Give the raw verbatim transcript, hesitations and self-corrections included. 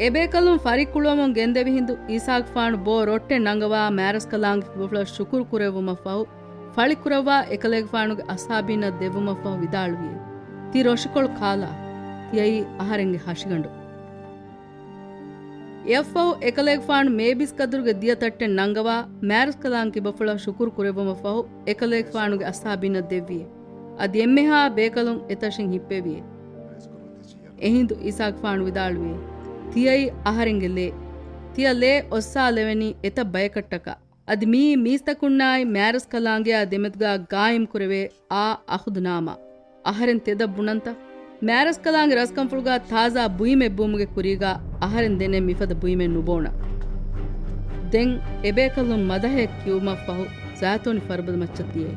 އެބޭކަލުން ފަރިއްކުޅުވަމުން ގެންދެވި ހިނދު އީސާގެފާނު ބޯ ރޮއްޓެއް ނަންގަވާ މާރަސްކަލާނގެ ކިބަފުޅަށް ޝުކުރު ކުރެއްވުމަށްފަހު، ފަޅިކުރައްވާ އެކަލޭގެފާނުގެ އަސްހާބީންނަށް ދެއްވުމަށްފަހު ވިދާޅުވި، ތި ރޮށިކޮޅު ކާލާ، ތިޔައީ އަހަރެންގެ ހަށިގަނޑު. އެއަށްފަހު އެކަލޭގެފާނު މޭބިސް ކަދުރުގެ ދިޔަ ތައްޓެއް ނަންގަވާ މާރަސްކަލާނގެ ކިބަފުޅަށް ޝުކުރު ކުރެއްވުމަށްފަހު އެކަލޭގެފާނުގެ އަސްހާބީންނަށް ދެއްވި. އަދި އެންމެހާ ބޭކަލުން އެތަށިން ހިއްޕެވި. އެހިނދު އީސާގެފާނު ވިދާޅުވި، ތިޔައީ އަހަރެންގެ ލޭ. ތިޔަ ލޭ އޮއްސާލެވެނީ އެތައް ބަޔަކަށްޓަކާ. އަދި މިއީ މީސްތަކުންނާއި މާރަސްކަލާނގެއާ ދެމެދުގާ ގާއިމް ކުރެވޭ އާ އަހުދުނާމާ. އަހަރެން ތެދަށް ބުނަންތަ؟ މާރަސްކަލާނގެ ރަސްކަންފުޅުގާ ތާޒާ ބުއިމެއް ބުއުމުގެ ކުރީގާ އަހަރެން ދެނެއް މިފަދަ ބުއިމެއް ނުބޯނަ. ދެން އެބޭކަލުން މަދަހައެއް ކިޔުމަށްފަހު ޒާތޫނި ފަރުބަދަ މައްޗަށް ދިޔައީ.